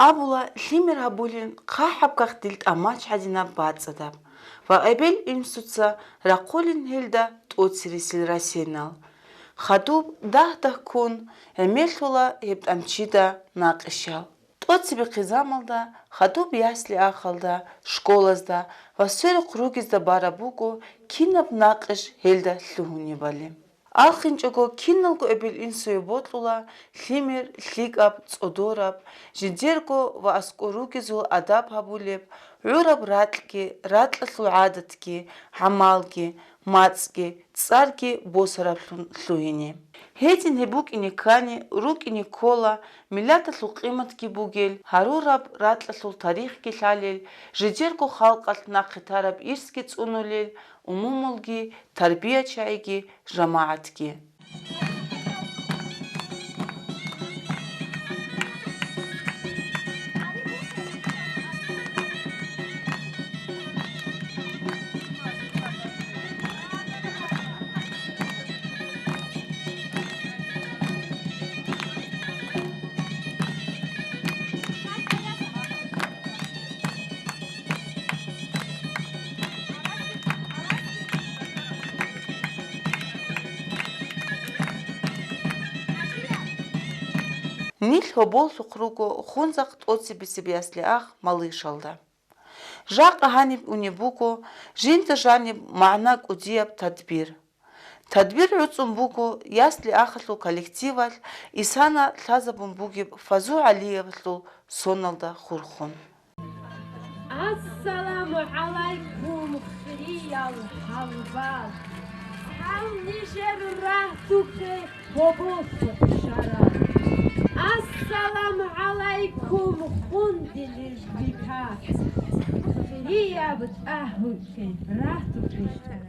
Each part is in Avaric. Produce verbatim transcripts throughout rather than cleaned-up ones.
Абула, лъимер гьабулин хъахӀаб кагътил тӀамач гӀадинаб бацӀцӀадаб ва эбел-инсуца рахъулин гьелда тӀоцересел расенал. Хадуб дагь-дагьккун гӀемерлъула гьеб тӀамчида накъишал. ТӀоцебехъи замалда хадуб ясли-ахалда, школазда ва сверухъ ругезда бараб буго кинаб накъиш гьелда лъугьунебали. АлхинчӀого киналго эбел-инсуе бокьула лъимер, лъикӀаб, цӀодораб, жидерго ва аскӀор ругезул адаб гьабулеб, гӀураб ракьги, ракьалъул гӀадатги, гӀамалги, мацӀги, цӀарги босараблъун лъугьине. Гьедин гьеб букӀине ккани, рукӀине ккола, миллаталъул къиматги бугел, гьарураб ракьалъул тарихги лъалел, жидерго халкъалъ нахъе тараб ирсги цӀунулел, умумулги, тарбиячагӀиги, жамагӀатги. Нилъ гьоболлъухъ руго Хунзахъ тӀоцебесеб ясли-ах Малышалда. Жакъа гьаниб унеб буго жинда жаниб магӀна кӀудияб тадбир. Тадбир гӀуцӀун буго ясли-ахалъул коллективалъ исана лъазабун бугеб Фазу ГӀалиевалъул соналда хурхун. Ассаламу гӀалайкум, хириял гьалбал! Гьал нижер рагьдухъе гьоболлъухъ щварал. Ассаламу гӀалайкум, хундилел бикахъ! Хирияб тӀагь букӀин, рагьдухъе щварал.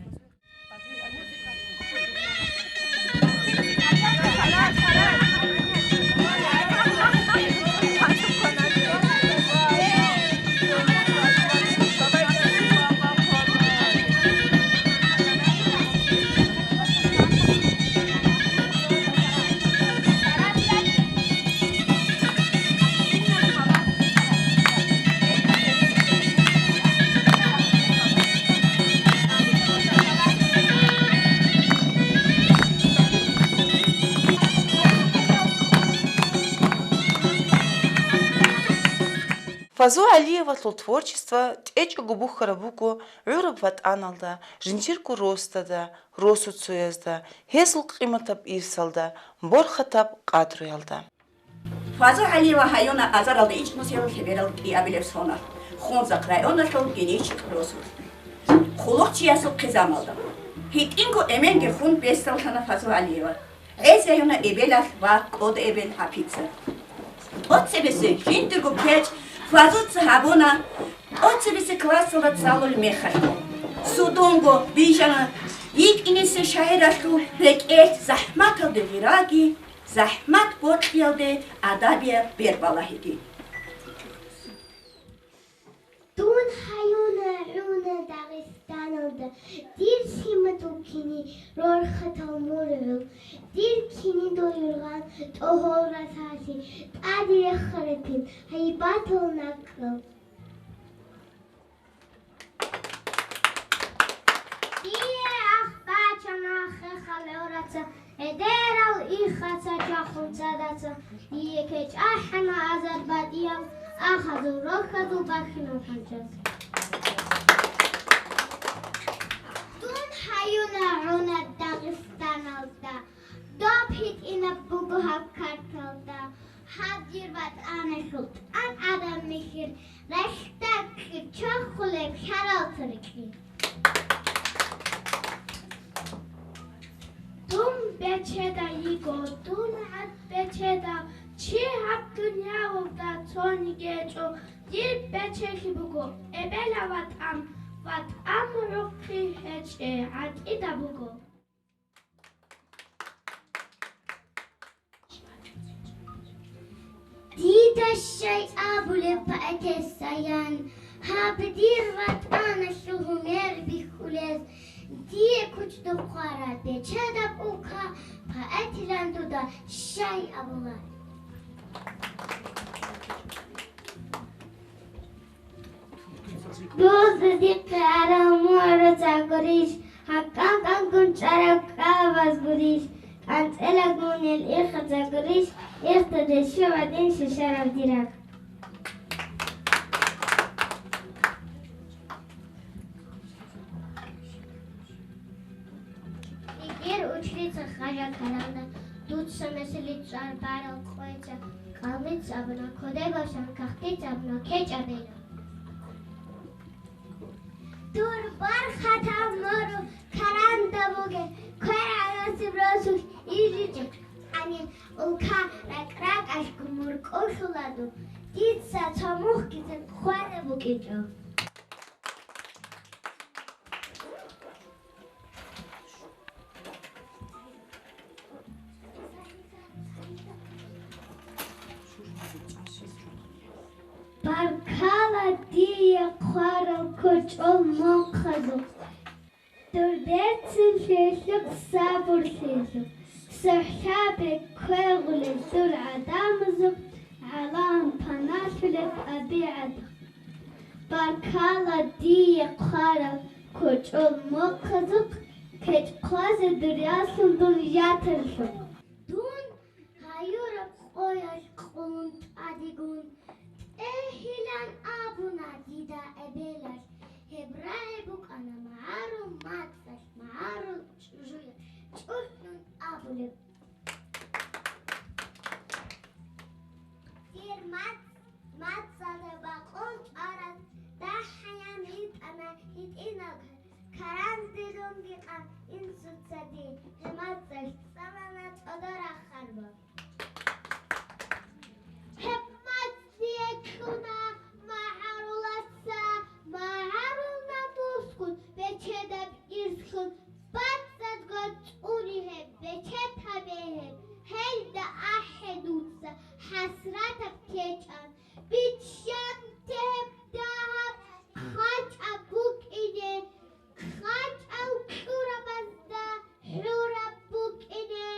Фазу ГӀалиевалъул творчество тӀечӀого бухьараб буго гӀураб ватӀаналда, жиндирго росдада, росуцоязда, гьезул къиматаб ирсалда, борхатаб къадруялда. Фазу ГӀалиева гьаюна азаралда ичӀнусиял лъеберал кӀиабилеб соналъ Хунзахъ районалъул Геничик росулъ. Хъулухъчиясухъе замалда гьитӀинго эменги хун бесдаллъана Фазу ГӀалиева. ГӀезаюна эбелалъ ва кӀода эбел ГӀапица. ТӀоцебесеб жиндирго кечӀ Фазуца гьабуна тӀоцебесеб классалда цӀалулеб мехалъ. Судунго бижана йикӀинесеб шагьаралъул рекӀелъ захӀматалде вираги, захӀмат бокьиялде адабияб бер балагьиги. Дун гьаюна гӀуна Дагъистаналда, дир лъимадул кини рорхатал мургӀул, дир кинидул юргъан тӀогьол расаси, тӀаде рехарабин гьайбатал накӀкӀал. Дие ах бачана хехал гӀораца, гӀедерал ихаца чвахун цадаца. Дие кечӀ ахӀана азар батӀиял, ахазул рохьазул бахинал хӀанчаз. Дун гьаюна гӀуна Дагъистаналда, доб гьитӀинаб буго гьаб карталда. Гьаб дир ватӀаналъул тӀад гӀадаб михьир, рахьдакӀ чвахулеб хӀарал церекӀи. Дун бечеда йиго, дун гӀад бечеда, чи гьаб дуниялалда цониги гьечӀо, дир бечелъи буго эбелав ватӀан, ватӀан мугӀухъе гьечӀеб гӀатӀида буго. Дида щай абулеб поэтессаян, гьаб дир ватӀаналъул гьумер бихьулез, дие кучӀдухъ хъвараб бечедаб улка поэтилан дуда щай абула. Дузда дихъе арал мугӀруза гурищ, гьаб кӀанкӀангун чӀараб кӀалабаз гурищ, кӀанцӀелагун ил ихаза гурищ, ихтадеш щиб гӀадин щишараб дираг. Дир учрица хъажа каранда, дуца меселит чӀвар барал къойца, кӀалмиц абуна, кодебасан кахтиц абуна, кечӀ абила. Дур бархатал мору каранда бугеб, квер гӀанасеб росулъ ижичӀеб, гьаниб улка ракӀ-ракӀалъго муркӀулъула дун, дица цо мухъгицин хвараб букӀинчӀо. Баркала дие хъварал кочӀол мухъазухъ, дур берцинлъиялъухъ, сабурлъиялъухъ, сохӀлъабе кквегъулел дур гӀадамазухъ, гӀалам паналъулеб тӀабигӀатухъ. Баркала дие хъварал кочӀол мухъазухъ, кечӀ хъвазе дур ясун дун ятарлъухъ. Дун гьаюраб къоялъ къулун тӀадегун, тӀегьилан абуна дида эбелалъ, гьеб рагӀи букӀана магӀарул мацӀалъ, магӀарул чӀужуялъ чӀухӀун абулеб. Дир мацӀ, мацӀалда бакъул чӀвараб дагьаян йитӀана гьитӀинаб каранде, рунги къан инсуца дие гьеб мацӀалъ цӀалана цӀодораб харбал. Гьеб мацӀ дие кьуна магӀаруласа, магӀарул намусгун бечедаб ирслъун, бацӀцӀадго цӀуни гьеб, бечед гьабе гьеб, гьелда ахӀе дуца хӀасратаб кечӀан. Биччанте гьеб дагьаб хъачӀаб букӀине, хъачӀал кьурабазда хӀураб букӀине,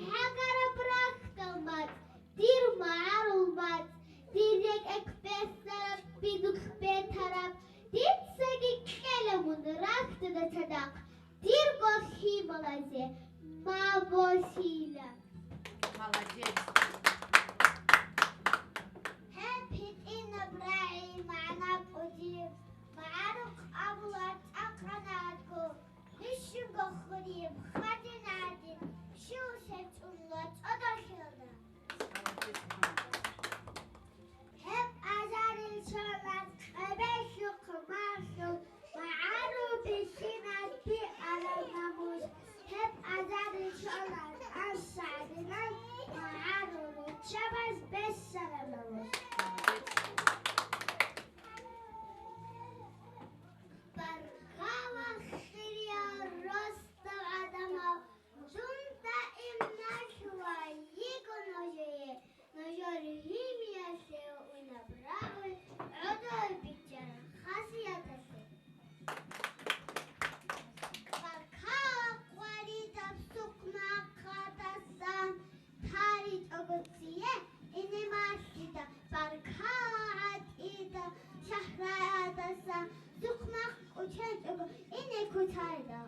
гӀагараб рахьдал мацӀ, дир магӀарул мацӀ, дир рекӀекь бесараб, бидулъ бетараб, дицаги кьела мун рахьдада цадахъ, дирго лъималазе ма босила. Молодец. Гьеб гьитӀинаб рагӀи магӀна кӀудияб, магӀарухъ абула цӀакъ гьанатго, бищунго хурияб хадин гӀадин, щивсев чӀунла цӀодорлъиялда. Гьеб азарил соналъ къебелъухъ малъул магӀарул бихьиназ биараб намус, гьеб азарил соналъ тӀаса гӀадинал магӀарул руччабаз бесараб намус. Баркала, хириял росдал гӀадамал, дун даим налъула йиго нужее, нужер гьимиялъе унаб рагӀи гӀодобе биччараб хасияталъе. Баркала къваридаб сукъмахъатасан, таричӀого цие ине малъида, баркала гӀатӀида шагьраятасан, сукъмахъ кӀоченчӀого ине кутайда.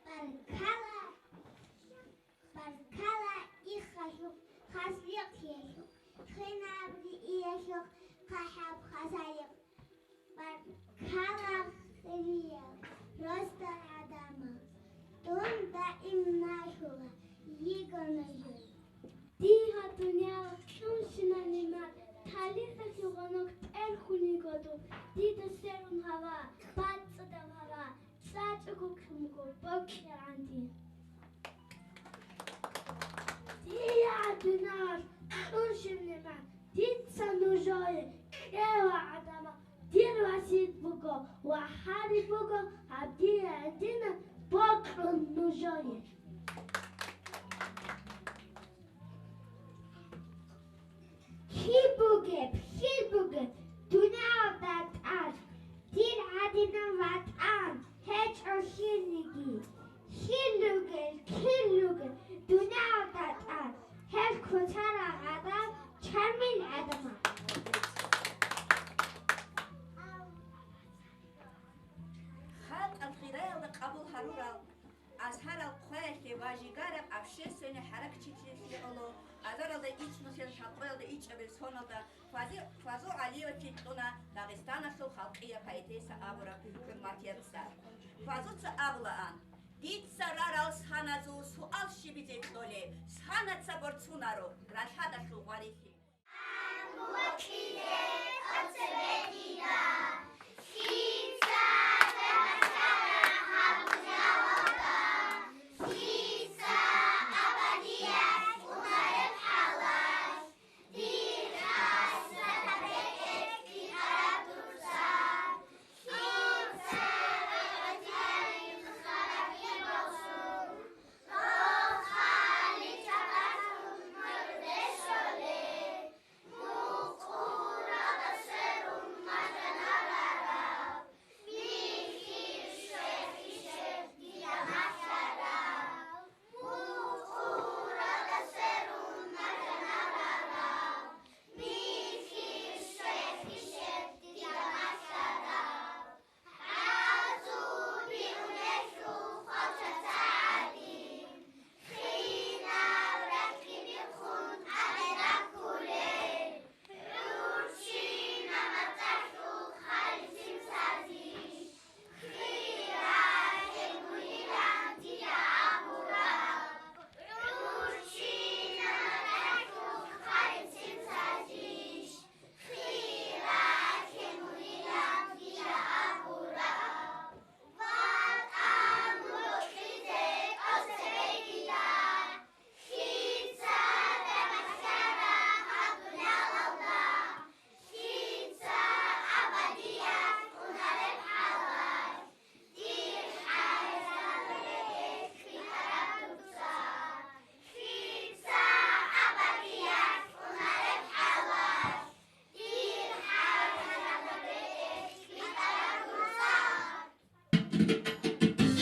Баркала, баркала ихалъухъ, хасиятиялъухъ, хинаб рииялъухъ, хъахӀаб хасият. Баркала, хириял росдал гӀадамал, дун даим налъула йиго нужее. Дида дуниял кьунщинаб нигӀмат, талихӀалъул гъунукъ тӀерхьун йиго дун, дида сверун гьава, бацӀцӀадаб гьава, цӀачӀого кьун буго бокьаран дир. Дида дуниял кьунщинаб нигӀмат, дица нужее кьела гӀадамал, дир васият буго ва гьари буго гьаб дие гӀадинаб бокьун нужее. Киб бугеб, киб бугеб дуниялда тӀад дир гӀадинав ватӀан гьечӀо кириги? Кир ругел, кир ругел дуниялда тӀад гьел кутарал Камил гӀадамал. Халкъалъ гъираялда къабул гьарурал Азгьарал хъваялъе ва жигараб общественный хӀаракчилъи гӀоло азаралда ичӀнусел лъабкъоялда ичӀабил соналда Фази-, Фазу ГӀалиевичи кьуна Дагъистаналъул халкъияб поэтесса абураб хӀурматияб цӀар. Фазуца абулаан: «Дица рарал саназул суал щибизе кьолеб, санаца борцунаро ралъадалъул гъварилъи».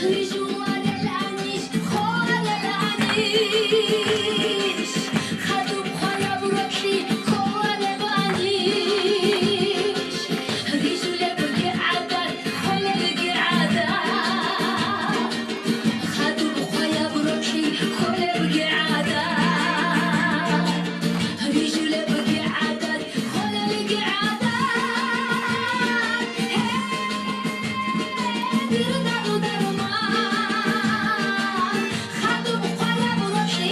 Рижуларел анищ, хъварел анищ, хадуб хъваяб рокьи хъвареб анищ. Рижулебги гӀадат, хъвалелги гӀадат, хадуб хъваяб рокьи хъвалебги гӀадат. Рижулебги гӀадат, хъвалелги гӀадат. Дир дару-дарман, хадуб хъваяб рокьи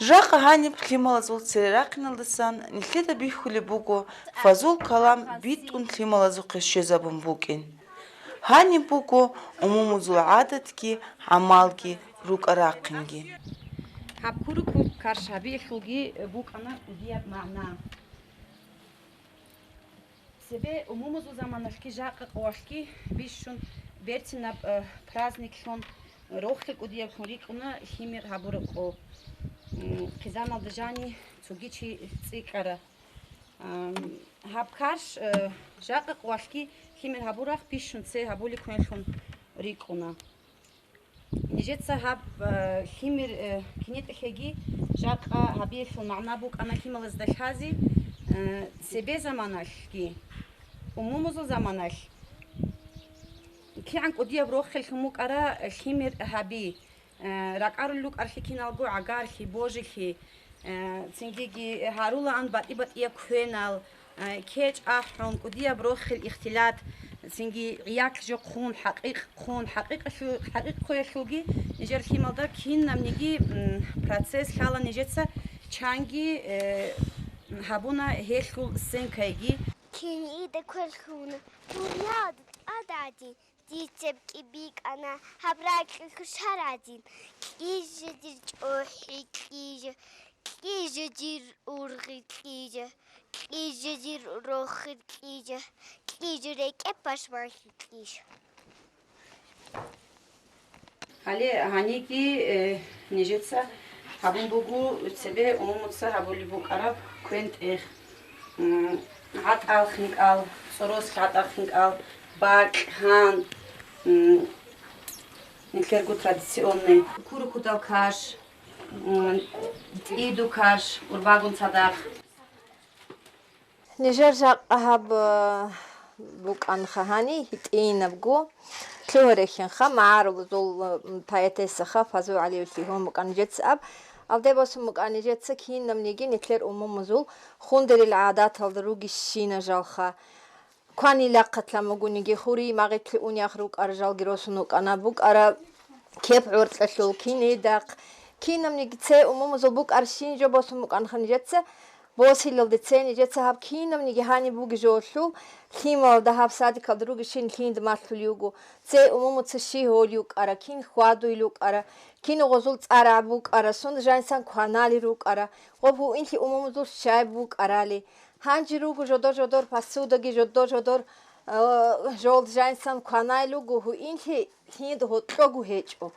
Жакъа гьаниб лъималазул цере рахъиналдасан нилъеда бихьулеб буго фазул калам битӀун лъималазухъе щвезабун букӀин. Гьаниб буго умумузул гӀадатги гӀамалги рукӀа-рахъинги. Гьаб куру-кур карш гьабиялъулги букӀана кӀудияб магӀна. Цебе умумузул заманалъги жакъа къоялъги бищун берцинаб, э, праздниклъун, рохел кӀудияблъун рикӀкӀуна лъимер гьабураб къо. М, хъизаналда жани цоги чи цӀикӀкӀара. Ам, гьаб карш, э, жакъа къоялъги лъимер гьабурахъ бищун цей гьабулеб квенлъун рикӀкӀуна. Нижеца гьаб, э, лъимер, э, кинетӀехеги жакъа гьабиялъул магӀна букӀана лъималазда лъази, э, цебе заманалъги, умумузул заманалъ. КигӀан кӀудияб рохеллъун букӀара лъимер гьаби, э, ракӀарулел рукӀарлъи киналго гӀагарлъи, божилъи, э, цингиги гьарулаан батӀи-батӀияб квенал, э, кечӀ ахӀун, кӀудияб рохел ихтилат, цинги гӀияклъи жо хъун, хӀакъикъ хъун, хӀакъикъалъу-, хӀакъикъ ккоялъулги нижер лъималда кинабниги, м, процесс лъала нижеца чанги, э, гьабуна гьелъул сценкайги. Кинида квеллъуна, дунялда тӀад гӀадин, дицеб кӀибикӀана гьаб ракьулъ хушар гӀадин. Кьижа дир чӀухӀи, кьижа, кьижа дир ургъи, кьижа, кьижа дир рохел, кьижа, кьижа рекӀе пашманлъи, кьижа. Гьале гьаниги, э, нижеца гьабун буго цебе умумуца гьабулеб букӀараб квен-тӀех. М, гӀатӀал хинкӀал, цӀорос гӀатӀал хинкӀал, бакь, гьан, м, нилъерго традиционный, куру-кудал каш, м, тӀиду каш, урбагун цадахъ. Нижер жакъа гьаб, э, букӀанха гьани, гьитӀинабго. Лъугьарехинха, магӀарулазул, э, поэтессаха Фазу ГӀалиевлъи гьун букӀан нижеца аб. Алде босун букӀан нижеца кинабниги нилъер умумузул хундерил гӀадаталда ругищина жалха. Кванилахъатлъан бугониги, хури-магъитлъи унях рукӀара жалги росун вукӀана, букӀара кеп гӀоркьалъул, кинидахъ. Кинабниги цей умумузул букӀарщин жо босун букӀанха нижеца, босилалде цей нижеца гьаб кинабниги гьаниб буги жолъул, лъималда гьаб садикалда ругищин лъинда малъулев вуго, цей умумуца щи гьолев вукӀара, кин хьвадуйил вукӀара, кин гъозул цӀарагӀ букӀара, сунда жанисан кванали рукӀара, гъоб гьуинлъи умумузул щай букӀарали. Гьанже руго жодор-жодор посудаги, жодор-жодор, э, жолд жанисан кванай луго, гьуинлъи лъида гьоркього гьечӀо.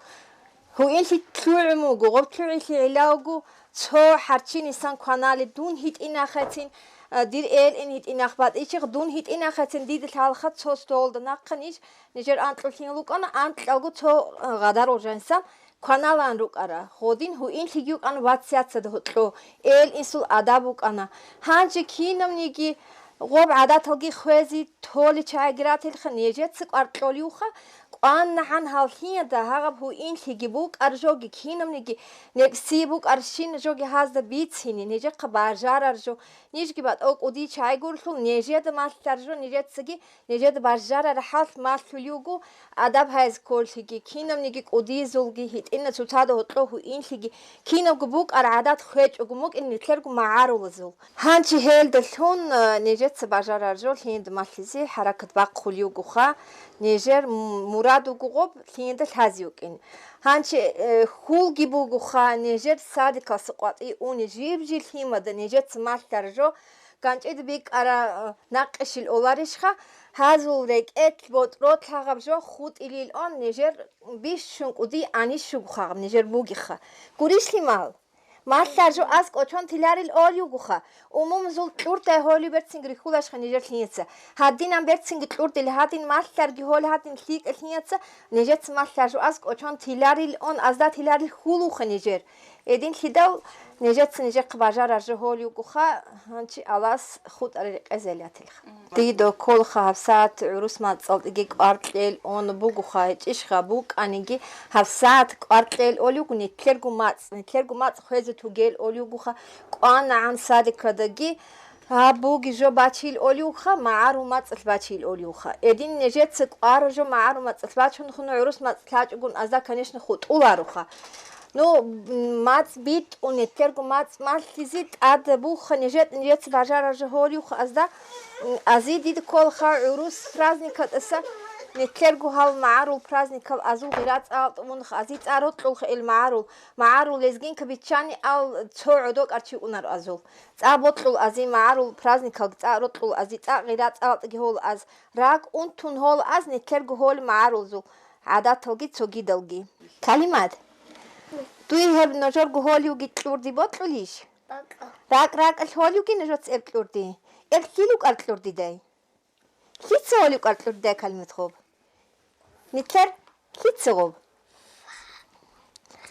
Гьуинлъи лъугӀун вуго, гъоб лъугӀилъи гӀилавго цо хӀарчи нижисан кванали, дун гьитӀинахъецин, э, дир элъин гьитӀинахъ батӀичихъ, дун гьитӀинахъецин дида лъалха цо столда нахъа ниж, нижер анкьго лъимал букӀана, анкьалго цо, э, гъадарул жанисан кваналаан рукӀара, гъодин гьуинлъиги йукӀана вац-яцад гьоркьо, эл-инсул адаб букӀана. Гьанже кинабниги гъоб гӀадаталги хвезе толичагӀиги ратилха, нижеца кӀвар кьолевха, кӀванагӀан гьал лъида гьагъаб гьуинлъиги букӀар жоги, кинабниги некӀси букӀарщин жоги гьазда бицине, нижехъа бажарар жо, нижги батӀо кӀудиял чагӀи гурелъул, нижеда малъар жо, нижецаги нижеда бажарараб хӀалалъ малъулев вуго, адаб гьайзе кколлъиги, кинабниги кӀудизулги, гьитӀина цоцазда гьоркьо гьуинлъиги, кинабго букӀар гӀадат хвечӀого букӀин нилъерго магӀарулазул. Гьанже гьелдалъун, э, нижеца бажарар жо лъида малъизе хӀаракат бахъулев вугоха, нижер м-, мурад вуго гъоб лъида лъазе вукӀин. Гьанже, э, хьулги бугоха, нижер садикалъа къватӀи уни жиб-жиб лъимада нижеца малъар жо, ганчӀида бикӀара, э, накъишил оларищха, гьазул рекӀелъ ботӀролъ гьагъаб жо хутӀилилан нижер бищун кӀуди анищугоха гьаб нижер бугеха. Гурищ лъимал? Малъар жо аскӀ очон тиларил олевгоха. Умумузул кьурдай гьолев берцинги рихьулашха нижер лъица. Гьадинан берцинги кьурдил гьадин, малъарги гьол гьадин лъикӀа лъица, нижеца малъар жо аскӀ очон тиларил он азда тиларил хьулуха нижер. Эдинлъидал нижеца нижехъе бажарар жо гьолевгоха, гьанчи Аллагьас хутӀарал рекъезел ятилха. Дидо кколха гьабсагӀат гӀурус мацӀалдеги кӀвар кьел он бугоха, гьечӀищха букӀаниги, гьабсагӀат кӀвар кьел олевго, нилъерго мацӀ, нилъерго мацӀ хвезе тугел олевгоха, кӀванагӀан садикадаги, гьаб буги жо бачил олевха, магӀарул мацӀалъ бачил олевха. Эдин нижеца кӀвара жо магӀарул мацӀалъ бачун хун гӀурус мацӀ лъачӀогун азда, конечно, хутӀулароха. Ну, м, мацӀ битӀун, нилъерго мацӀ малъизе тӀада буха нижет-, нижеца бажарар жо гьолюха азда, м, ази дида кколха гӀурус праздникатаса, нилъерго гьал магӀарул праздникал азул гъира цӀалатӀа вунха, ази цӀа рокьулха ил магӀарул, магӀарул лезгинка биччани ал цо гӀодокӀар чи унар азул. ЦӀа бокьул ази магӀарул праздникалги, цӀа рокьул ази, цӀа гъира цӀалатӀаги гьол аз, ракӀ унтун гьол аз, нилъерго гьол магӀарулзул гӀадаталги цогидалги. Калимат, дуе гьеб нужерго гьолевги кьурди бокьулищ? Бокьа. РакӀ-ракӀалъ гьолевги нужеца эб кьурди? Эб лъил укӀар кьурдидай? Лъица гьолев кӀвар кьурдидай калимат гъоб? Нилъер лъица гъоб?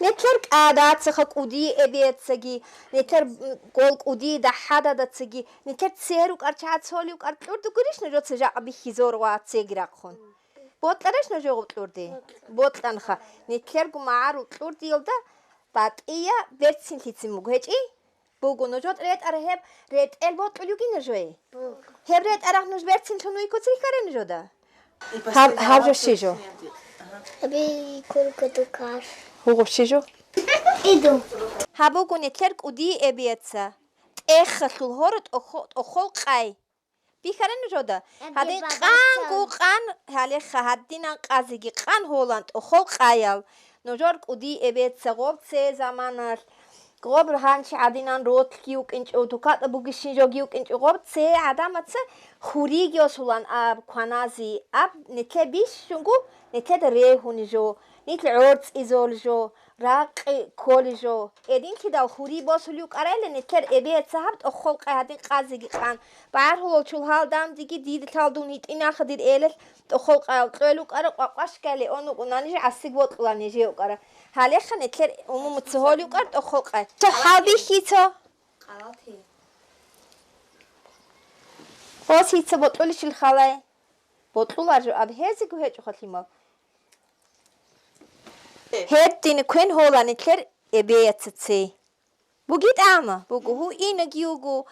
Нилъер кӀадацаха кӀудие эбецаги, нилъер, м, гол кӀудие дагьададацаги, нилъер церу кӀарчагӀац гьолев кӀвар кьурди гурищ нужеца жакъа бихьизоргъа цеги рахъун? Бокьараш нуж гъоб кьурди? Бокьанха. Нилъерго магӀарул кьурдиялда батӀия берцин лъицин буго, гьечӀи? Буго, нуж ретӀара гьеб ретӀел бокьулев гина жое? Буго. Гьеб ретӀарахъ нуж берцинлъун вуйкуц рихьарай нужода? Гьаб, гьаб жо щи жо? Гьаби курка дукар. Гьугъуб щи жо? Иду. Гьаб буго нилъер кӀудие эбиятца. ТӀехалъул гьоро тӀохо-, тӀохол къай. Бихьарай нужода. Гьадин къан гукъан, гьалеха гьадинан къазиги къан гьолан тӀохол къаял. Нужер кӀудие эбеца гъоб це заманалъ, гъоб гьанчи гьадинан ротлъги вукӀинчӀо, тукатӀа бугищин жоги вукӀинчӀо, гъоб це гӀадамаца хуриги осулан аб кванази, аб нилъе бищунго, нилъеда регьуни жо, нилъ гӀорцӀизол жо. Ракъи кколей жо. Эдинлъидал хури босулев кӀарайилан нилъер эбеца гьаб тӀохол къай гьадин къазиги къан. БагӀарулал чулгьал дандиги дида лъал дун гьитӀинахъа дир элалъ тӀохол къаял кьвел вукӀара къвакъвашкайиле он вукӀуна ниж гӀасиг вокьула нижее вукӀара. Гьалеха нилъер умумуца гьолев кӀар тӀохол къай. Цо хӀалбихьи цо. Гьос гьица бокьулищил халай? Бокьулар жо аб гьезиго гьечӀоха лъимал. Гьедин квен гьола нилъер эбеяца цей. БугитӀа ама, буго гьуинаг юго,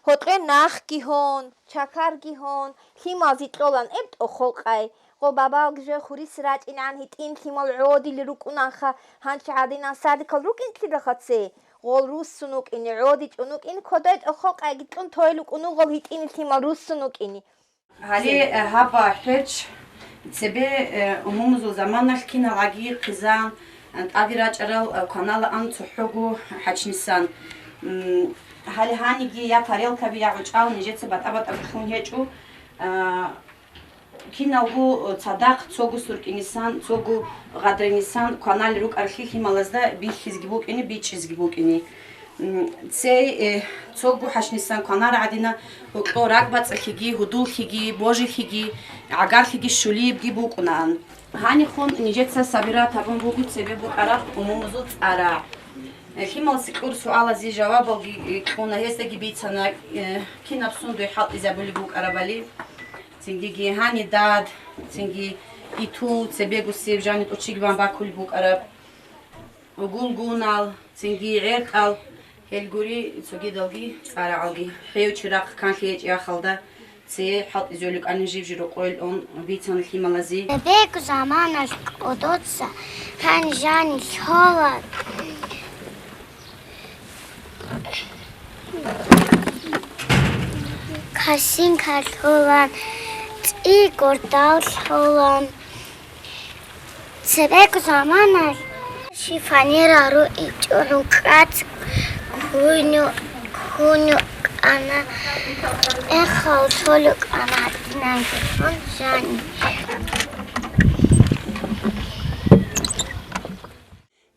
гьоркье нахги гьон, чакарги гьон, лъималзи кьолан эб тӀохол къай. Гъо бабалги жо хурис рачӀинан гьитӀин лъимал гӀодил рукӀунанха, гьанчи гӀадинан садикал рукӀинлъидалха цей. Гъол руссун вукӀине, гӀодичӀун вукӀине, кодой тӀохол къайги кьун тойл вукӀун вугъал гьитӀин лъимал руссун вукӀине. Гьале, э, гьаба хӀеч, цебе, э, умумузул заманалъ кинал гӀаги хъизан, э, тӀаде рачӀарал, э, кваналаан цохӀого хӀачнисан. М, гьале гьаниги я тарелкаби, я гӀучӀал нижеца батӀа-батӀа гулъун гьечӀо. Э, киналго, э, цадахъ цого суркӀинисан, цого гъадренисан кванал рукӀарлъи лъималазда бихьизги букӀине, бичӀчӀизги букӀине. М, цей, э, цого хӀачнисан кванар гӀадина, гьоркьо ракӀбацӀцӀалъиги, гьудуллъиги, божилъиги, гӀагарлъиги щулиябги букӀунаан. Гьанихун нижеца сабират гьабун буго цебе букӀараб умумузул цӀарагӀ. Э, лъималасе кьур суалазе жавабалги, э, кьуна, гьездаги бицана, э, кинаб сундуе хӀалтӀизабулеб букӀарабали. Цинги гьани дад, цинги иту, цебегу сев жани тӀочиги бан бакулеб букӀараб. Гулгунал, цинги гӀеркӀал, гьел гури цогидалги цӀарагӀалги. ХӀев чирахъ канлъи гьечӀеб ахалда, цее хӀалтӀизулев кӀани жив-жив рокъойилан бицана лъималазе. Цебегу заманалъ кӀодоца гьанжани лъола, косинка лъолан, цӀи гордал лъолан. Цебегу заманалъ шифоньерал ругьичӀо, гӀункӀац куню-, куню кӀана, эхал лъолю кӀана гьадинанги гьанжани.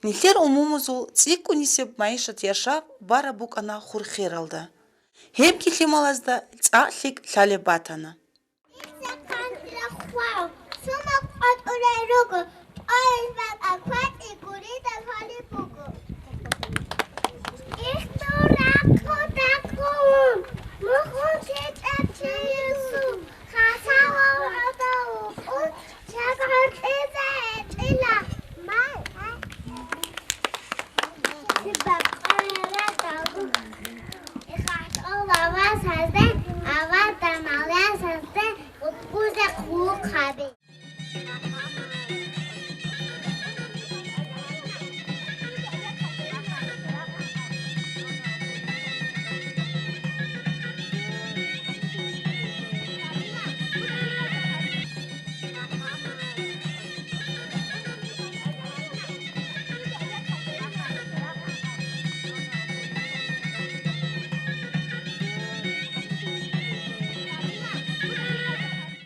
Нилъер умумузул цӀикӀкӀунисеб майишат яшав бараб букӀана хурхералда. Гьебги лъималазда цӀакъ лъикӀ лъалеб батана. Исакъан рахвал, суна къватӀулел руго, тӀоел бакӀа кватӀи гурида лъалеб буго. Ихту рахъу дакъун, мухун течӀеб чиясул, хасавал гӀодов вукӀун, чагӀурлъизе гьечӀила. Мал.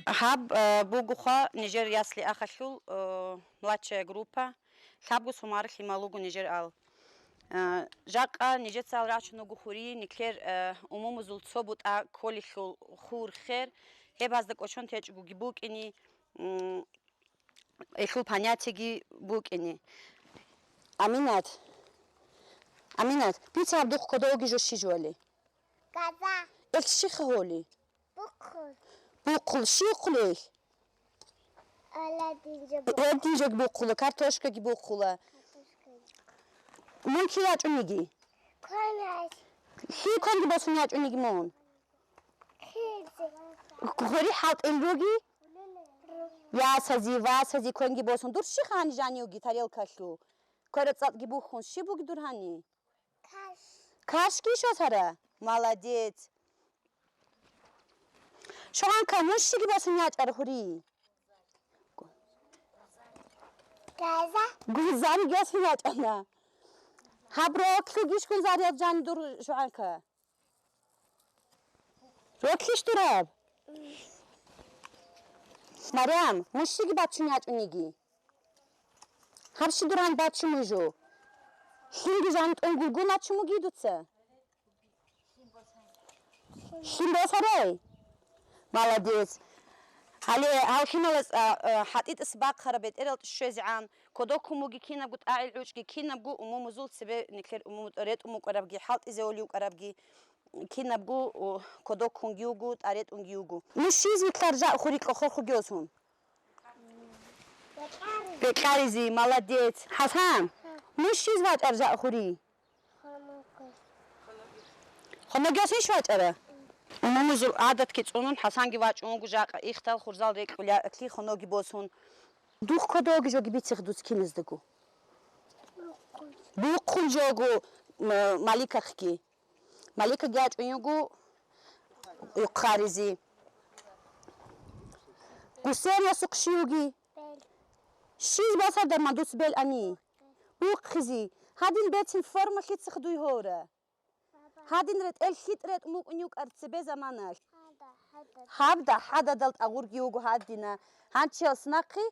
Гьаб, э, бугоха нижер ясли ахалъул, э, младшая группа. Лъабго сумара лъимал руго нижер ал. Э, жакъа нижеца ал рачун вуго хури, никлер, э, умумузул цо бутӀа кколелъул хур хер, гьеб гьазда кӀочон течӀгоги букӀине, м, гьелъул понятиеги букӀине. Аминат. Аминат, бица гьаб духъ кодовги жо щи жуали? Газа. Эл щиха гьоли? Бухъул. Бухъул, щи хъулел? Аладинжа бухъул. Гьединжаг бухъула, картошкаги бухъула. Картошкаги. Мун кин ячӀуниги? Кванас. Лъи кванги босун ячӀуниги мун? Хизи. Гъури хӀалтӀил руги? Ру. Ясази, васази кванги босун. Дур щиха гьани жанивги тарелкалъу? Квара цӀакъги бухун. Щи буги дур гьани? Каш. Кашги шосара? Молодец. Шугьанка, мун щиги босун ячӀара хури? Газа. Гузани госин ячӀана. Гьаб роклъугищ гун заряд жани дур шугьанка? Роклъищ дураб? Марям, мун щиги бачун ячӀуниги? Гьаб щи дуран бачун вугев? Лъимги жан тӀун гулгун ачун вугев дуца? Лъим босарай? Молодец. Гьале гьав лъималаз, а, а, хӀатӀитӀас бахъараб бетӀералда щвезегӀан, кодоккун буги кинабго тӀагӀел гӀучӀги, кинабго умумузул цебе никлер умуму-, ретӀун букӀарабги, хӀалтӀизе гьолев вукӀарабги, кинабго, о, кодоккунги вуго, тӀаретӀунги вуго. Мун щиз вилълъар жакъ хури кьохорхуги осун? Бекьаризе, молодец. ХӀасан, мун щиз вачӀар жакъ хури? Хоногияс иш вачӀара? Умумузул гӀадатги цӀунун, ХӀасанги вачӀун вуго жакъа, ихтал хурзал рекьулеблъи хоноги босун. Духъ кодоги жоги бицех дуц киназдаго. Бухъун жого, м-, Маликахъги. Маликаги ячӀун йиго юхъаризе. Гусен васухъ щивги? Бел. Щиз босардарман дуц бел ани? Ухъизе. Гьадин бецин форма лъицах дуй гьора? Гьадин ретӀел лъитӀ ретӀун букӀун юкӀар цебе заманалъ? Гьабда, гьададал тӀагъурги вуго гьадина. Гьанчияс нахъе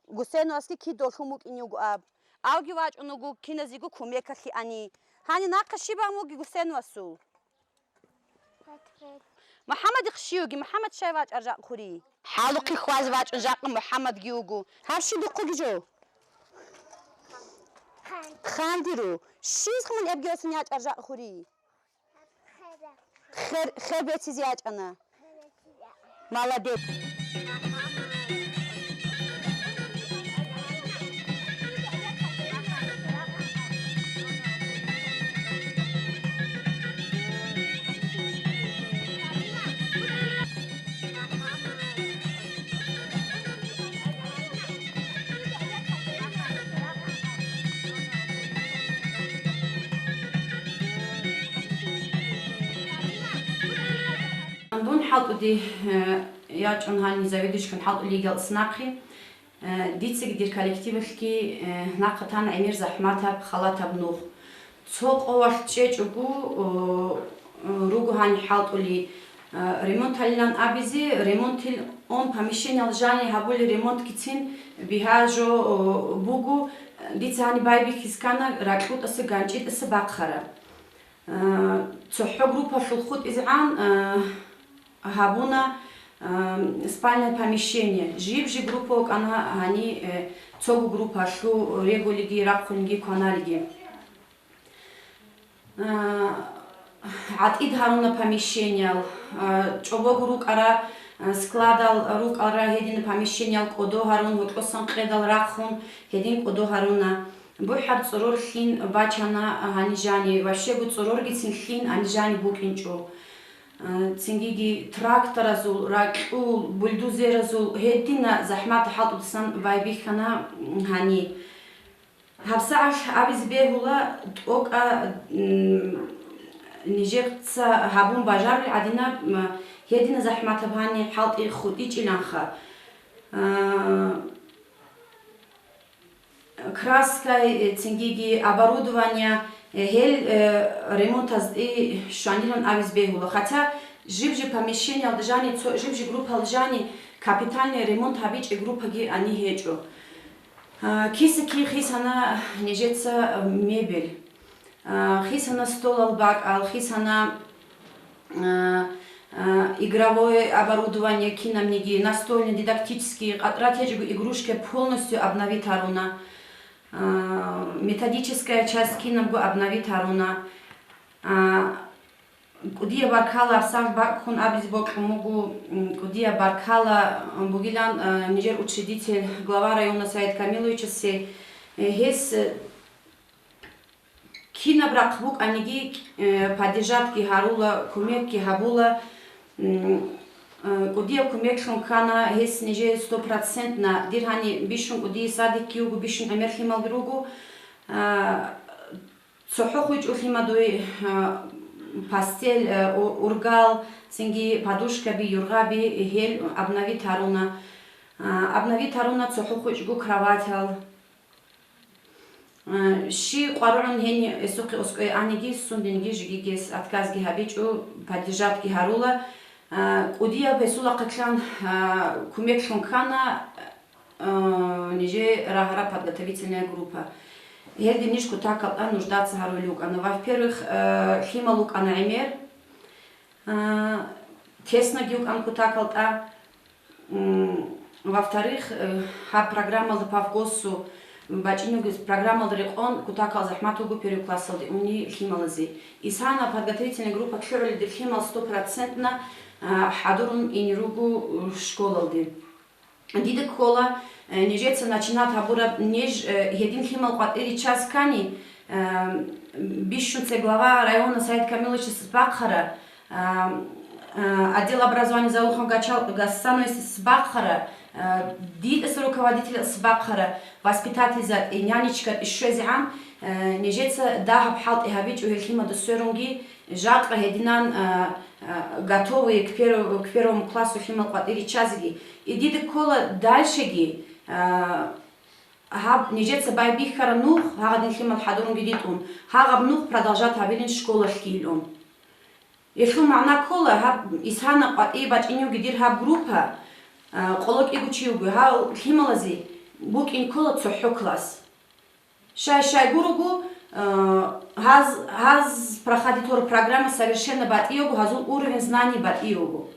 Гусен васги кидолъун букӀин юго аб. Авги вачӀун вуго киназего кумекалъе ани. Гьани нахъа щиб ан вуги Гусен васул? МухӀаммадихъ щивги, МухӀаммад щай вачӀар жакъ хури? ХӀалухъе хьвазе вачӀун жакъа МухӀаммадги вуго. Гьаб щи духъуги жо? Хандиру. Щиз хъумун эбги осун ячӀар жакъ хури? Хер, хер бецизе ячӀана. Молодец. Дун хӀалтӀуде, э, ячӀун гьаниб заведующийгун хӀалтӀулей йигелцин нахъе. Э, дицаги дир коллективалъги, э, нахъа тана гӀемер захӀматаб, халатаб нух. Цо къоялъ чӀечӀого, о, руго гьаниб хӀалтӀулей, э, ремонталилан абизе, ремонтил он помещениял жани гьабулел ремонтгицин бигьа жо, о, буго, дица гьаниб байбихьизе ккана ракьутӀаса, ганчӀитӀаса бахъараб. Э, цохӀо группалъул хутӀизегӀан, э, гьабуна, э, спальное помещение. Жиб-жиб группа вукӀана гьани, э, цого группалъул регулиги, рахъунги, кванариги. Э, гӀатӀид гьаруна помещениял, э, чӀобого рукӀара, э, складал рукӀара гьедина помещениял кӀодо гьарун, гьоркьосан къедал рахъун гьедин кӀодо гьаруна. БухӀаб цӀорор лъин бачана гьанижани, ващего цӀороргицин лъин гьанижани букӀинчӀо. Э, цингиги тракторазул, ракьул, бульдозеразул гьедина захӀмат хӀалтӀудасан байбихьана гьани. ГьабсагӀат абизе бегьула тӀокӀа, м, нижеца гьабун бажарулел гӀадинаб, м, гьедина захӀматаб гьани хӀалтӀи хутӀичӀиланха. Э, краскай, э, цингиги оборудование, э, гьел, э, ремонтазде щванилан абизе бегьула. Хотя Жиб-жиб помещениялда жани, цо жиб-жиб группалда жани капитальный ремонт гьабичӀеб группаги ани гьечӀо. А, киса-кигӀан хисана нижеца мебель. А, хисана столал бакӀал, хисана, а, а, игровое оборудование кинабниги, настольный, дидактический, къатӀрат гьечӀого игрушка полностью обновить гьаруна. А, методическая часть кинабго обновить гьаруна. А, КӀудияб баркала, гьабсагӀат бакӀ ккун абизе бокьун буго, м, кӀудияб баркала, м, бугилан, э, нижер учредитель, глава района Саид Камиловичасе, э, гьес, э, кинаб рахъ букӀаниги, э, поддержатги гьарула, кумекги гьабула, м, э, кӀудияб кумеклъун ккана гьес нижее стопроцентно, дир гьаниб бищун кӀудияб садикги вуго, бищун гӀемер лъималги руго, а, ЦохӀо хъвичӀо лъимадуй, а, постель, а, у-, ургал, цинги подушкаби, юргъаби гьел обновить гьаруна. А, обновить гьаруна цохӀо хъвичӀого кроватял. А, щи къваригӀун гьениб гьесухъе оскӀой аниги, сундинги жигиги гьес отказги гьабичӀо, поддержатги гьарула. А, кӀудияб гьесул рахъалъан, а, кумеклъун ккана, а, нижее рагьараб подготовительная группа. Гьелде ниж кутакалда нуждаться гьарулев вукӀана. Во-первых, а, лъимал вукӀана гӀемер, а, тесноги вукӀана кутакалда. М, во-вторых, э, гьаб программалда по ФГОСу бачӀинеги программалда рекъон кутакал захӀмат буго первый классалде уни лъималазе. Исана подготовительная группа лъугӀулел дир лъимал стопроцентно, а, хӀадурун ине руго, э, школалде. Дида ккола, э, нижеца начинать гьабураб ниж, э, гьедин лъимал къватӀире чаз ккани, э, бищун цо глава района Саид Камиловичас бахъара, а, а, отдел образования Залухан Гачал-, Гасановичас бахъара, а, дидаса руководителас бахъара, воспитательзаби, нянечкаби щвезегӀан, э, нижеца дагьаб хӀалтӀи гьабичӀо гьел лъимада сверунги, жакъа гьединан, а, а, готовые к перв-, к первому классу лъимал къватӀире чазеги. И дида ккола дальшеги, а, гьаб нижеца байбихьараб нух, гьагъадин лъимал хӀадурунги дитӀун, гьагъаб нух продолжать гьабилин школалъги илъун. Гьелъул магӀна ккола, гьаб Исана къватӀие бачӀиневги дир гьаб группа, а, къоло кӀиго чи вуго, гьал лъималазе букӀин ккола цохӀо класс. Щай-щай гурого, а, гьаз, гьаз проходить гьабураб программа совершенно батӀиябго, гьазул уровень знаний батӀиябго.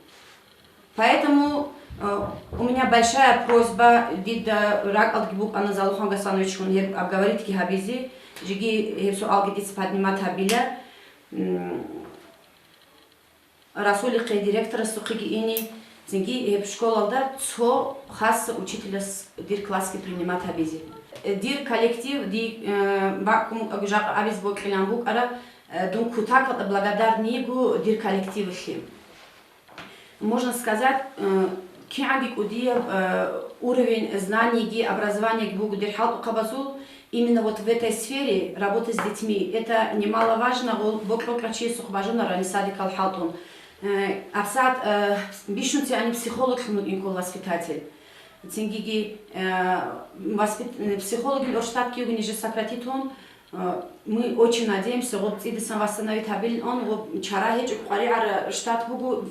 Поэтому, а, у меня большая просьба, дида ракӀалдги букӀана Залухан Гасановичгун гьеб обговоритьги гьабизе, жеги гьеб суалги дица поднимать гьабила. М, Расулихъе директорасухъеги ине, цинги гьеб школалда цо хасса учителас дир классги принимать гьабизе. Дир коллектив, дие, э, бакӀ ккун букӀаго жакъа абизе бокьилан букӀараб, э, дун кутакалда благодарный йиго дир коллективалъе. Можно сказать, э, кигӀанги кӀудияб, э, уровень знанийги, образованиеги буго дир хӀалтӀухъабазул, именно вот в этой сфере работы с детьми, это немаловажно, гъол бокьа-бокьарав чиясухъ бажунарани садикал хӀалтӀун. Э, гьабсагӀат, э, бищун цояни психологлъун вукӀин ккола воспитатель. Цингиги, э, воспит-, э, психологил оршотатги йиго нижер сократитун, э, мы очень надеемся, гъоб цӀидасан восстановить гьабилин он, гъоб чара гьечӀого къваригӀараб штат буго,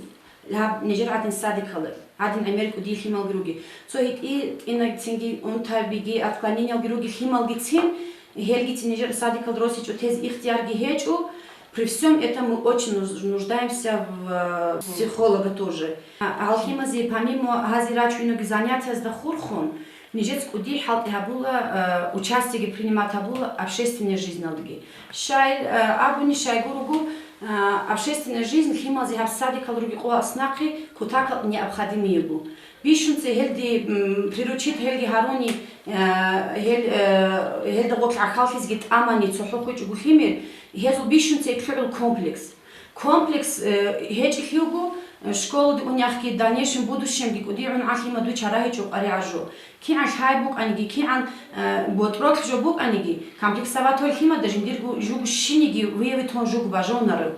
гьаб нижер гӀадин садикалда, гьадин гӀемер кӀудиял лъималги руги. Цо гьитӀи-тӀинаб цинги унтарабиги, отклонениялги руги лъималгицин, гьелгицин нижер садикалда росичӀо тезе ихтиярги гьечӀо. При всём этом мы очень нуж-, нуждаемся в, э, психолога тоже. А, гьал лъимазе помимо гьазе рачунеги занятиязда хурхун, нижец кӀуди хӀалтӀи гьабула, э, участиеги принимать гьабула общественной жизньналдаги. Щай, э, абуни, щайгурого, э, общественная жизнь лъималазе гьаб садикал руги къо аснахъе кутакал необходимый буго. Бищунца гьелде, м, приручить гьелги гьаруни, э, гьел, э, гьелда гъорлъ гӀахьаллъизеги тӀамани цохӀо хъвичӀого лъимер, гьезул бищунца лъугӀул комплекс. Комплекс, э, гьечӀелъулго, э, школалде унехъги, дальнейшем будущемги кӀудигӀун гӀалимадуй чара гьечӀо къваригӀараб жо. КигӀан лъай букӀаниги, кигӀан, э, ботӀролъ жо букӀаниги, комплексовать гьабулеб лъимада жиндирго жуго щиниги выявить гьабун жуго бажунареб.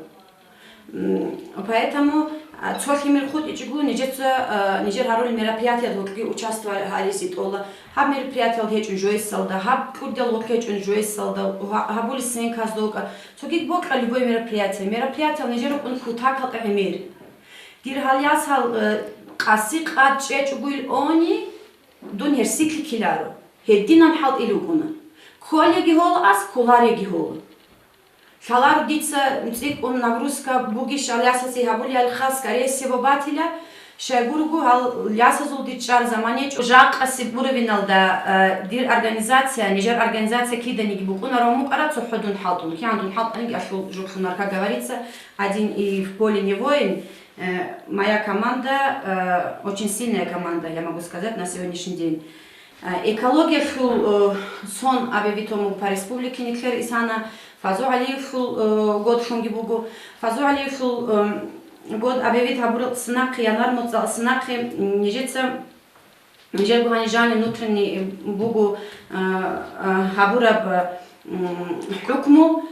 М, поэтому, а, цо лъимер хутӀичӀого нижеца, а, нижер гьарулел мероприятиялда гьоркьги участвовать гьаризе тӀола. Гьаб мероприятиялда гьечӀун жоялдалъун, гьаб кӀудиял гьоркье гьечӀун жоялдалъун, гьа-, гьабулеб сценказда вукӀа. Цогидаб бокьа любой мероприятие. Мероприятиял нижер рукӀун кутакалда гӀемер. Дир гьал ясал, э, къаси къад чӀечӀого ил они, дун гьерсилъи ккеларо. Гьединан хӀалтӀи рукӀуна. Кколеги гьола ас, кколареги гьола. Лъаларо дица цӀикӀкӀун нагрузка бугищ гьал ясасе гьабулеб, скорее всего, батила, щайгурелъул гьал ясазул дир чӀар заман гьечӀо, жакъасеб уровеналда, э, дир организация, нижер организация киданиги букӀунаро мукӀара цохӀо дун хӀалтӀун. КигӀан дун хӀалтӀаниги, алъул журхъун марка говорится, один и в поле не воин, Э, моя команда, э, очень сильная команда, я могу сказать, на сегодняшний день. Э, экологиялъул, э, сон абе витомуг по республике никлер исана, Фазу Алиевлъул, э, годлъунги буго. Фазу Алиевлъул, э, год абе вит гьабурал сынахъе, январь моцӀал сынахъе, м, нижеца, нижер гугьани жани внутренний буго, э, э, гьабураб, м, хӀукму.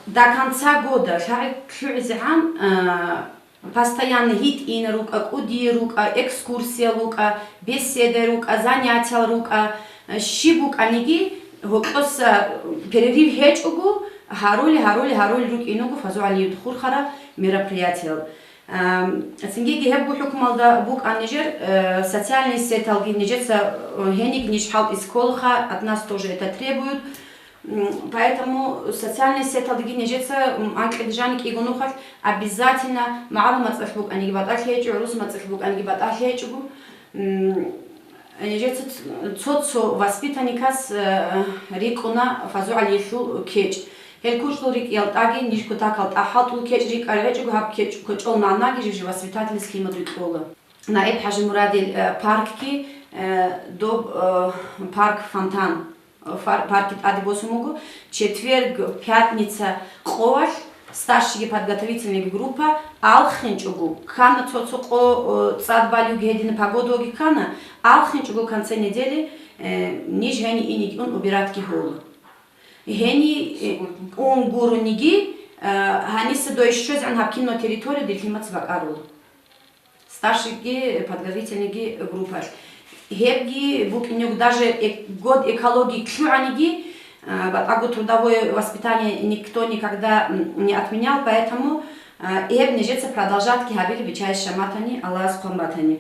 До конца года лъагӀел лъугӀизегӀан, а, постоянно гьитӀина рукӀа, кӀудияб рукӀа, экскурсия рукӀа, беседа рукӀа, занятиял рукӀа, а, щиб букӀаниги, гьоркьоса перерыв гьечӀого, гьарули, гьарули, гьарули рукӀиного Фазу ГӀалиевда хурхарал мероприятиял. Ам, цинги гьебго хӀукмалда букӀан нижер, э, социальный сеталги нижеца, э, гьениб ниж хӀалтӀизе кколаха, от нас тоже это требуют. М, поэтому социальный сеталдеги нижеца, м, анкьида жани кӀиго нухалъ обязательно, магӀарул мацӀалъ букӀаниги батӀалъи гьечӀо, гӀурус мацӀалъ букӀаниги батӀалъи гьечӀого, м, нижеца ц-, цо-цо воспитанникас, э, рикӀкӀуна Фазу ГӀалиевлъул кечӀ. Гьел кучӀдул рикӀкӀиялда тӀаги ниж кутакалда тӀахӀалтӀул кечӀ рикӀкӀараб гьечӀого, гьаб кечӀ-, кочӀол магӀнаги жив-жив воспитательница лъимад рикӀкӀуна. Наиб ХӀажимурадил, э, паркги, э, доб, э, парк Фонтан, э, фар-, паркги тӀаде босун буго, четверг, пятница къоялъ старшийги подготовительный группа алхинчӀого ккана, цо-цо къо, э, цӀад балиги гьедина погодаги ккана, алхинчӀого конце недели, э, ниж гьениб инеги ун убиратги гьола. Гьениб, э, ун гурониги, э, гьаниса дой щвезегӀан гьаб кино территория дир лъимаца бакӀарула. Старшийги подготовительныйги группалъ. Гьебги букӀинего даже эк-, год экологии лъугӀаниги, а, батӀаго трудовое воспитание никто никогда, м, не отменял, поэтому, а, гьеб нижеца продолжатги гьабила биччайищ шаматани, Аллагьас хъван батани.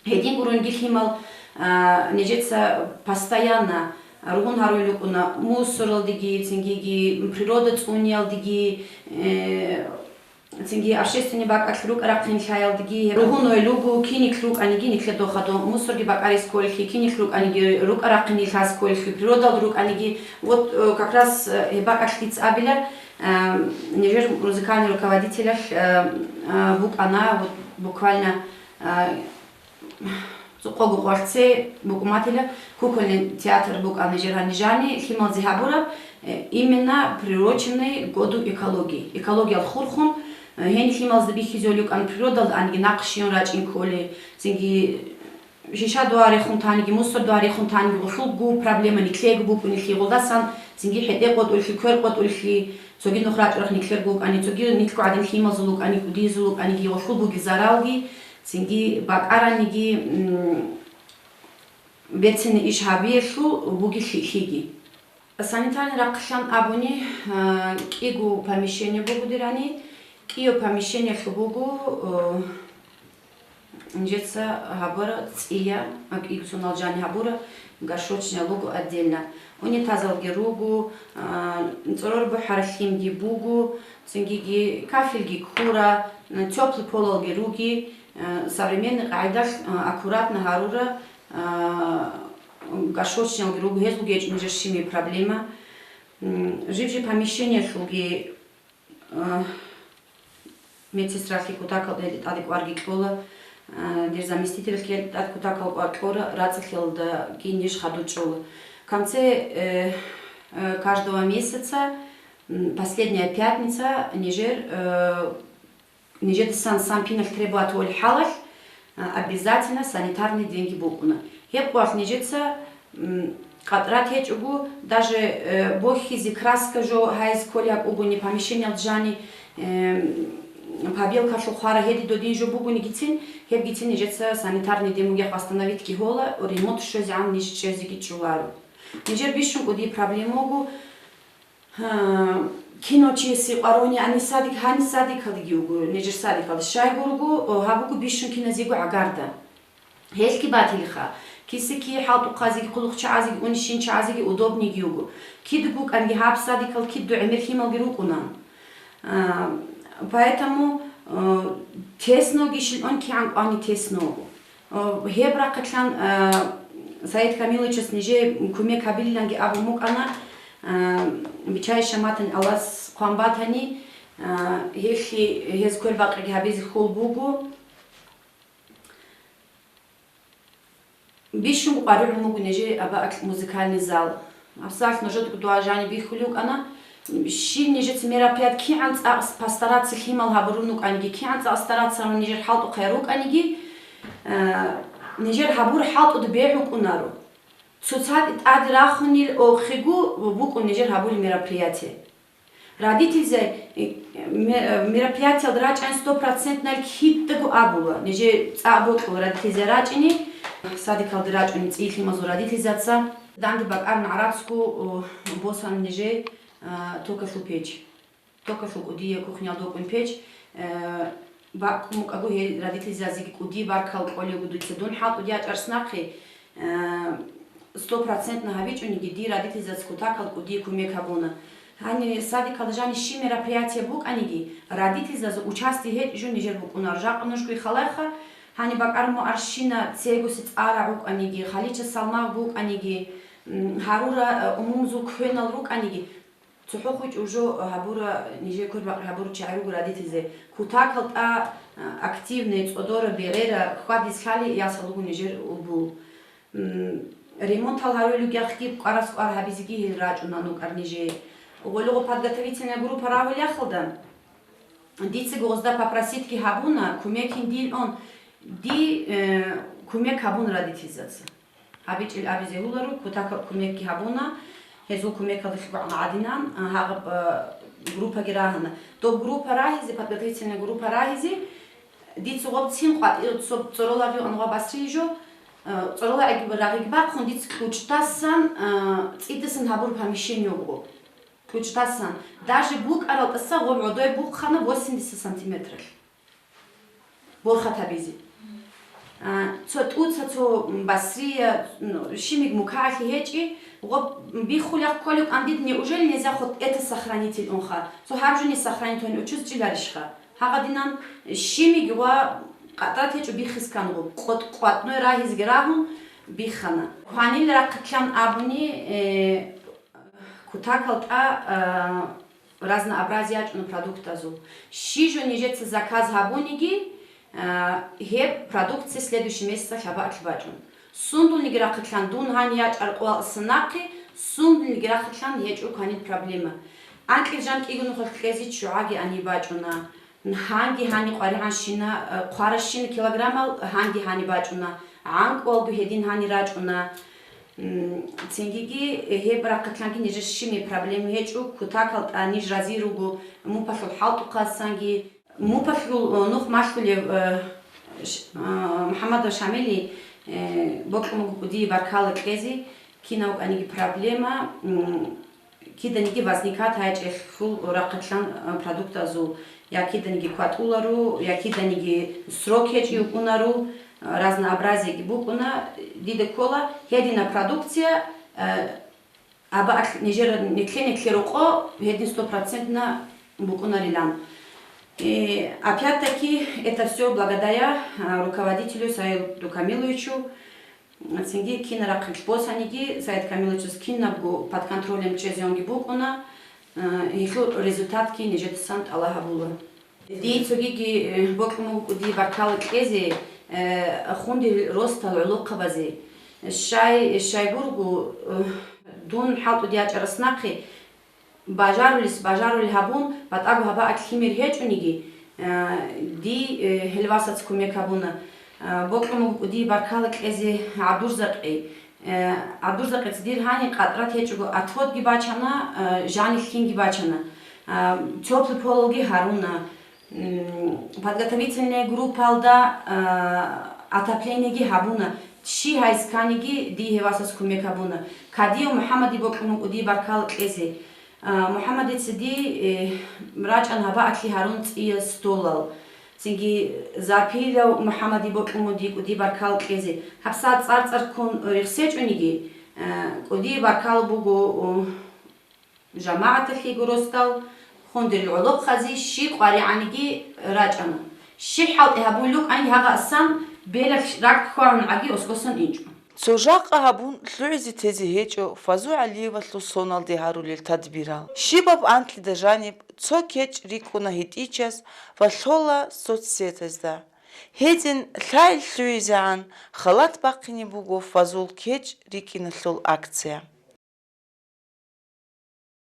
Гьедин гуронги лъимал, а, нижеца постоянно ругьун гьаруй рукӀуна мусоралдеги, цингиги природа цӀуниялдеги, э, Цинги общественный бакӀалъ рукӀа-рахъин лъаялдеги ругьун гьел руго, киник рукӀаниги никле дохадо, мусорги бакӀарес кколелъи, киник рукӀаниги рукӀа-рахъин лъас кколелъи, природалда рукӀаниги. Вот, э, как раз, э, гьеб бакӀалъ дица абила, э, нижер музыкальный руководителалъ, э, э, букӀана, вот буквально, э, Цо-, къого къварцце букӀун батила, кукольный театр букӀана нижер гьанижани, лъималзи гьабураб, э, именно приуроченный году экологии. Экологиял хурхун, э, гьениб лъималазда бихьизе гьолев кӀан природалда аниги нахъ щиюн рачӀин кколей, цинги шиша дугьарихъун таниги, мусор дугьарихъун таниги, гъулъулго проблема никлего букӀунелъи, гъулдасан цинги хӀетӀе къотӀулелъи, квер къотӀулелъи, цоги нух рачӀарахъ никлерго вукӀани, цоги никлъу гӀадин лъималзул вукӀани, кӀудиязул вукӀаниги, гъулъул буги заралги, Цинги бакӀараниги, м, берцинаб иш гьабиялъул бугелъи лъиги. Санитарный рахъалъан абуни, а, кӀиго помещение буго дирани, кӀиго помещениялъул буго, о, нижеца гьабура цӀия, а, кӀиго сонал жани гьабура, горшочная луго отдельно. Унитазалги руго, а, цӀорор бухӀаралъимги буго, цингиги кафелги ккура, м, тёплый полалги руги, Э, современный къагӀидалъ, э, аккуратно гьарура, э, горшочниялги руго, гьезулги гьечӀо нижер щиб проблема. М, жиб-жиб помещениялъулги, э, медсестралъе кутакал тӀаде кӀварги кьола, э, дир заместителалъе тӀад кутакал кӀвар кьора, рацӀцӀалъиялдаги ниж хадур чӀола. В конце, э, э, каждого месяца, м, последняя пятница нижер, э, Нижедасан сампиналъ требовать вали хӀалалъ, а, обязательно санитарный деньги букӀуна. Гьеб къоялъ нижеца, м, къатӀрат гьечӀого, даже, э, бохьизе краска жо гьайз кколеб бугони, помещениялда жани, э, побелкалъул хвара гьеди додин жо бугонигицин, гьебгицин нижеца санитарный ден бугехъ восстановитьги гьола, ремонт щвезегӀан ниж чӀезеги чӀоларо. Нижер бищун кӀудияб проблема буго, Гьа, Кинав чиясе къваригӀуни гьаниб садик, гьаниб садикалдеги вуго, нижер садикалда. Щайгурго, о, гьаб буго бищун киназего гӀагарда. Гьелъги батилиха. Киса-кигӀан хӀалтӀухъазеги, хъулухъчагӀазеги, унищинчагӀазеги удобнейги вуго. Кидаго букӀанги гьаб садикал кидаго гӀемер лъималги рукӀуна. А, поэтому, э, тесноги щилъун кигӀан кӀвани тесного. Э, гьеб рахъалъан, э, Саид Камиловичас нижее кумек гьабилиланги абун букӀана, э, Бичаев Шаматан Аллагьас хъван батани, э, гьелъи гьез квербакъиги гьабизе хьул буго. Бищунго къваригӀун буго нижее абаалъ музыкальный зал. Абсалъ нужедаго дуа жаниб бихьулев вукӀана. Щиб нижеца мероприятие кигӀан цӀакъ постараться лъимал гьабурун вукӀаниги, кигӀан цӀакъ стараться гьабун нижер хӀалтӀухъе рукӀаниги, э, нижер гьабураб хӀалтӀуда бегӀ букӀунаро. ЦоцатӀи тӀаде рахунел охиго букӀун нижер гьабулеб мероприятие. Родительзе, э, ме-, э, мероприятиялда рачӀани сто процентналъ кидаго абула. Нижее цӀакъ бокьула родительзе рачӀине, садикалда рачӀунел цӀийи лъимазул родительзаца. Данде бакӀараб гӀарацго, о, босана нижее, а, токалъул печ. Токалъул кӀудияб кухняялда вукӀун печ, э, бакӀ мукӀаго гьел родительзазеги кӀудияб баркал кьолеб буго дуца. Дун хӀалтӀуда ячӀарас нахъе, э, сто процентно гьабичӀониги, дир родительзаца кутакалда кӀудияб кумек гьабуна. Гьаниб садикалда жаниб щиб мероприятие букӀаниги, родительзазул участие гьечӀо жо нижер букӀунаро. Жакъа нужго халайха, гьаниб бакӀараб муарщина цегоси цӀарагӀ вукӀаниги, халича салмагъ букӀаниги, м, гьарура, э, умумузул квенал рукӀаниги, цохӀо хъучӀ уже гьабура, нижее квербакъи гьабурал чагӀи руго родительзе. Кутакалда, а, активный, цӀодора, бегӀера, хьвадизе лъали ясал руго нижер убул. М, ремонтал гьарулел ругехъги, кӀварас кӀвар гьабизеги гьел рачӀунан рукӀар нижее. Гъолого подготовительная группа рагьулехъалда, дица гъозда попроситьги гьабуна, кумекин дилъун, ди, э, кумек гьабун родительзаца. ГьабичӀел абизе гьуларо, кутакаб кумекги гьабуна, гьезул кумекалдалъ гӀадинан, а, гьагъаб, а, группаги рагьана. Доб группа рагьизе, подготовительная группа рагьизе, дица гъоб цин къватӀи-, цо-, цӀоролабиги ангъа басриги жо, а, цӀоролайги рагъиги бахъун, дица ключтасан, а, цӀидасан гьабур помещение буго. Ключтасан. Даже букӀарал тӀаса гъоб гӀодой бухъана восемьдесят сантиметралъ. Борхатабизе. А, цо тӀуца, цо басрия, ну, щимиг мукагӀалъи гьечӀи, гъоб биххулехъ кколев кӀандид, неужели нельзя хоть это сохранить унха? Цо гьаб жони сохранить гьун учуз чӀиларищха? Гьагъадинан щимиг ва къатӀрат гьечӀо биххискан гъоб, къотӀ-къватӀной рагьизеги рагьун биххана. Кванил рахъалъан абуни, э, Кутакалда, а, разнообразие ячӀуна продуктазул. Щи жо нижеца заказ гьабуниги, а, гьеб продукция следующий месяцалъ гьабаалъ бачӀун. Сундулниги рахъалъан дун гьанив ячӀарал къвалъсан нахъе, сундулниги рахъалъан гьечӀо кванил проблема. Анкьил жан кӀиго нухалъ кьезе ччугӀаги гьаниб бачӀуна. Гьанги гьаниб къваригӀанщина, э, хъваращина килограммал гьанги гьаниб бачӀуна, гӀанкӀуялго гьедин гьаниб рачӀуна. М, цингиги гьеб рахъалъанги нижер щибни проблема гьечӀо, кутакалда ниж рази руго, мупалъул хӀалтӀухъасанги. Мупалъул, э, нух малъулев, э, Ш-, э, МухӀаммадов Шамили, э, бокьун буго кӀудияб баркала кьезе, кинав вукӀаниги проблема, м, киданиги возникать гьечӀелъул рахъалъан, а, продуктазул, я киданиги кватӀуларо, я киданиги срок гьечӀев вукӀунаро, а, разнообразиеги букӀуна. Дида ккола гьедина продукция, а, абаалъ нижер неклъе-неклъе рокъо гьедин стопроцентно букӀунарилан. И опять-таки это всё благодаря, а, руководителю Саиду Камиловичу. Цинги кина рахъалъ босаниги, Саид Камиловичас кинабго под контролем чӀезеги букӀуна, э, гьелъул результатги нижедасан тӀалаб гьабула. Дие цогиги, э, бокьун буго кӀудияб баркала кьезе, э, хундел росдал гӀолохъабазе. Щай, щайгурго, э, дун хӀалтӀуда ячӀарас нахъе, Бажарулес бажарулел гьабун, батӀаго гьабаалъ лъимер гьечӀониги, э, дие, э, гьел васаца кумек гьабуна. Э, бокьун буго кӀудияб баркала кьезе ГӀабдурзакъе. Э, ГӀабдурзакъица дир гьаниб къатӀрат гьечӀого отводги бачана, э, жаниб лъимги бачана. Э, тёплый пололги гьаруна. М, подготовительная группалда, э, отоплениеги гьабуна. Щи гьайс кканиги, дие гьев васас кумек гьабуна. Кадиев МухӀаммаде бокьун буго кӀудияб баркала кьезе. А, МухӀаммадица дие, э, рачӀана гьабаалъи гьарун цӀияз столал. Цинги Запилов МухӀаммаде бокьун буго дие кӀудияб баркала кьезе. ГьабсагӀат цӀар-цӀар ккун рехсечӀониги, э, кӀудияб баркала буго, о, жамагӀаталъего росдал, хундерил гӀолохъазе, щиб къваригӀаниги рачӀана. Щиб хӀалтӀи гьабулел рукӀаниги гьагъасан, бералъ ракӀ хьвагьун гӀаги оскосан инчӀо. Цо жакъа гьабун лъугӀизе тезе гьечӀо Фазул ГӀалиевалъул соналде гьарулел тадбирал. Щибаб анкьида жаниб цо кечӀ рикӀкӀуна гьитӀинчияс ва лъола соцсетазда. Гьедин лъайил лъугӀизегӀан халат бахъине буго Фазул кечӀ рикӀкӀиналъул акция.